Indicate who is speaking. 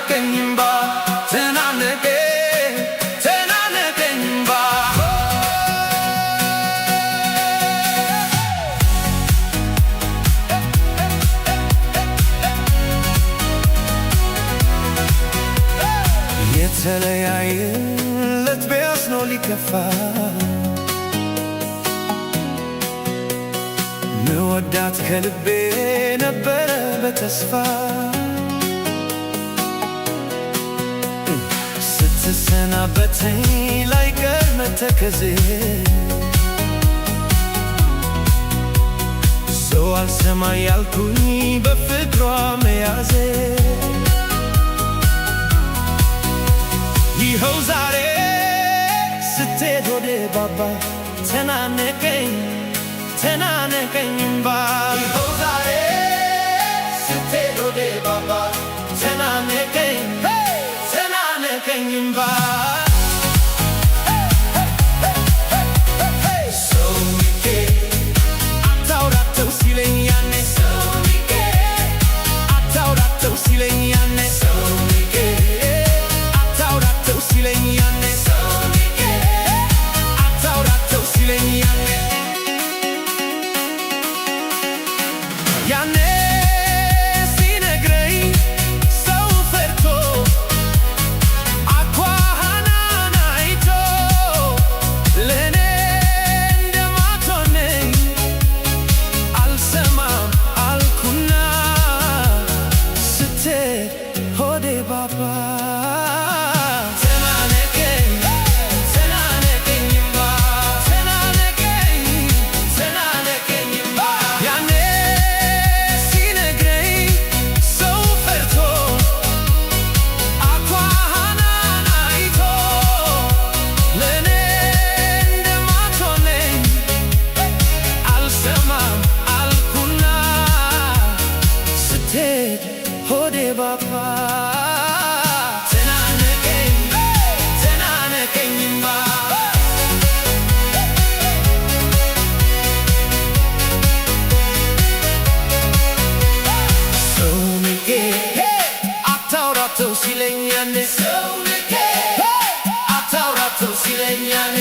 Speaker 1: ተናነቀኝ እምባ፣ ተናነቀኝ፣ ተናነቀኝ እምባ። የተለያየለት ቢያዝኖ ሊከፋ፣ ምወዳት ከልቤ ነበረ በተስፋ። ስትሰናበተኝ ላይቀር መተከዜ፣ ሰው አልሰማ ያልኩኝ በፍቅሯ መያዜ። ይኸው ዛሬ ስትሄድ ሆዴ ባባ፣ ተናነቀኝ፣ ተናነቀኝ እምባ። ይኸው ዛሬ ስትሄድ ሆዴ ባባ፣ ተናነቀኝ፣ ተናነቀኝ እምባ። ሰው ንቄ አታውራተው ሲለኝ ያኔ፣ ሰው ንቄ አታውራተው ሲለኝ ያኔ፣ ሰው ንቄ አታውራተው ሲለኝ ያኔ፣ ሰው ንቄ አታውራተው ሲለኝ ያኔ። ያኔ ሲነግረኝ ሰው ፈርቶ፣ አኳኋኗን አይቶ ለእኔ እንደማትሆነኝ፣ አልሰማም አልኩና ስትሄድ ሆዴ ባባ፣ ተናነቀኝ፣ ተናነቀኝ እምባ፣ ተናነቀኝ፣ ተናነቀኝ እምባ። ያኔ ሲነግረኝ ሰው ፈርቶ፣ አኳኋኗን አይቶ ለእኔ እንደማትሆነኝ፣ አልሰማም አልኩና ስትሄድ ሆዴ ባባ፣ ተናነቀኝ፣ ተናነቀኝ እምባ። ሰው ንቄ አታውራተው ሲለኝ ያኔ፣ ሰው ንቄ አታውራተው ሲለኝ ያኔ።